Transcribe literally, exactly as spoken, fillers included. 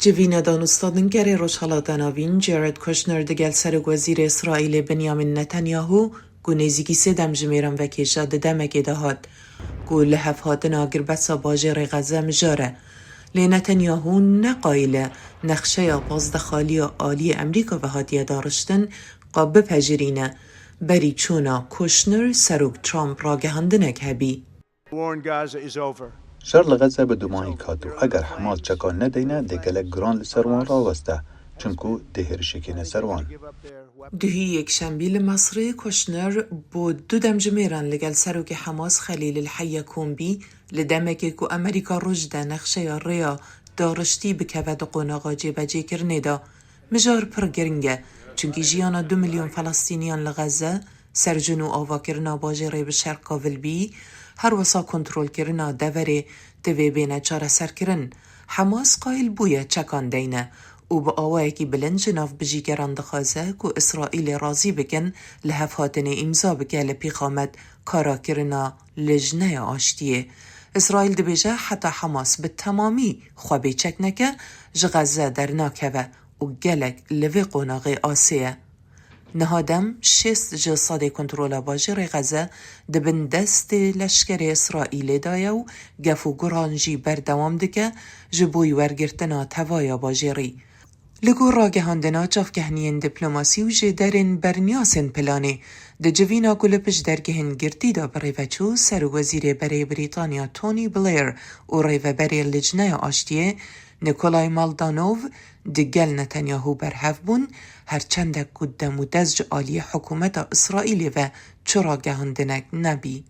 Civîna danûstandinkerê Rojhelata Navîn Jared Kushner digel Serokwezîrê Îsraîlê Benyamin Netanyahu, ku nêzîkî sê demjimêran vekêşa, di demekê de hat ku li hevhatina girbesa bajêrê Xeze mijar e. Lê Netanyahu ne qayîl e nexşeya pazdexaliya aliyê Amerîka ve hatiye dariştin, ka bipejirîne. Berî çûna Kushner, Serok Trump ragihandinek hebî. War in Gaza is over. Şer li Xeze bi dumahî kat û eger Hemas çekan nedeyne, dê gelek giran li ser wan raweste, çimku dê hêrişê kêne ser wan. Duhî yekşembî li Mesrê Kushner bo du demjimêran li gel serokê Hemas Xelîl El Heyya kom bî, li demekê ku Amerîka roj de nexşeya rêya dariştî bikeve di qonaxa cêbecêkirinê de. Mijar pir giring e, çunkî jiyana du milyon Felestîniyan li Xeze, serjin û avakirina bajêrê bi şer qavilbî, her wisa kontrolkirina deverê divê bêne çareserkirin. Hemas qayîl bûye çekan deyne û bi awayekî bilind ji nav bijîgeran dixwaze ku Îsraîlê razî bikin li hevhatinê îmza bike li pîxamet kara kirina Lijneya Aştiyê. Îsraîl dibêje heta Hemas bi temamî xwe bêçek neke, ji Xeze dernakeve û gelek li vê qonaxê asê ye. Niha dem şêst ji sedê kontrola bajêrê Xeze di bin destê leşkerê Îsraîlê de ye û gef û guran jî berdewam dike ji bo wergirtina tevaya bajêrî. Li gor ragihandina çavkehniyên diplomasî û jêderên berniyasên planê, di civîna ku li pişt dergehên girtî de birêve çû, Serwezîrê Berê Brîtanya Tony Blair û Rêveberê Lijneya Aştiyê Nikolay Maldanov di gel Netanyahu berhev bûn, her çendek ku dem û dest ji aliyê hikûmeta Îsraîlê ve çi ragihandinek nebî.